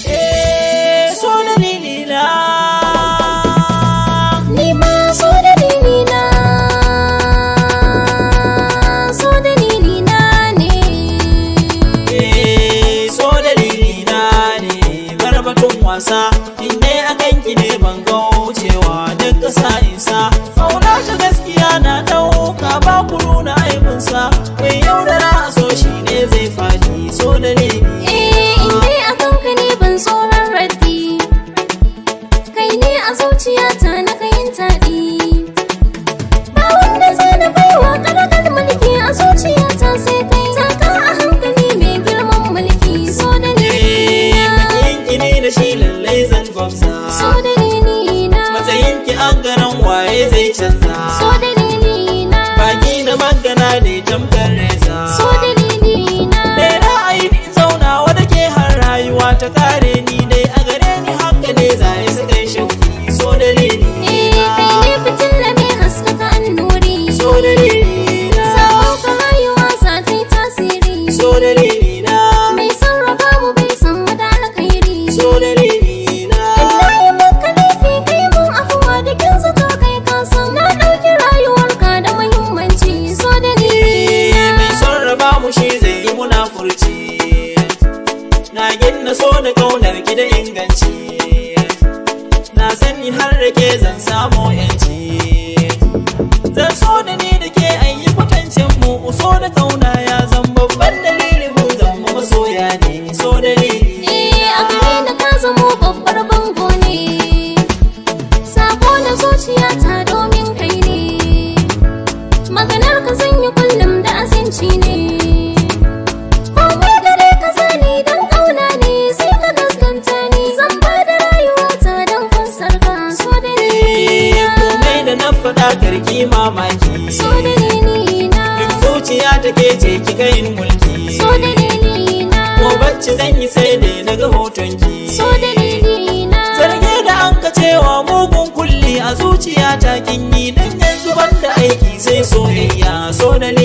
Eh, so dalilina. Ni ma so dalilina, so dalilina ne. Eh, so dalilina ne, bar batun wasa, in dai akan ki ne ban kaucewa duk ƙasa isa. Kauna ta gaskiya na ɗauka ba ku nuna aibinsa, mai yaudara a so shi ne zai faɗi, so dalili. Eh, in dai akan ka ne ban tsoron raddi. Kai ne a zuciyata na kayin taɗi. Ba wanda za na baiwa ƙaragar mulki a zuciyata sai kai. Taka a hankali mai girman mulki, so Eh, dalilina. makiyinki ne da shi lallai zan gwamza. So dalilina. Matsayinki an garan waye zai canza. So dalilina. Baki na magana ne tamkar reza. So dalilina. Dai ra'ayin in zauna wadda ke har rayuwa ta kare, ni dai a gare ni haka ne zai su kai shauki, so dalili. Eh, kai ne fitilla mai haskaka annuri. So dalili na. Sabon ka rayuwa za ta yi tasiri. So dalili na. Mai sarrafa mu bai san mu da alkhairi. So dalili na. Na yi maka laifi, kai mun afuwa da kin zato, kai ka san. Na ɗauki rayuwarka da muhimmanci, so dalili. Eh, mai son raba mu shi zai yi munafurci, na gina so da kaunar ki da inganci, na sani har da ke zan samu yanci, zan so da ni da ke an yi kwatancin mu, so da kauna ya zan babban dalili, mu zama masoya ne, so dalili. Eh, a gare ni ka zamo babbar bango ne. Sako na zuciyata domin kai ne. Maganar ka zan yi kullum da azinci ne. Komai gare ka sani don ƙauna ne, sai ka gaskanta ni. Zan ba da rayuwata don fansar ka, so dalili. Eh, komai da na faɗa karki mamaki, So dalili na. Duk zuciya take ce kika yin mulki, So dalili na. Ko bacci zan yi sai dai naga hotonki. So dalili na. Zarge da an ka cewa mugun kulli a zuciya ta kin yi, dan yanzu banda aiki sai soyayya, so dalili.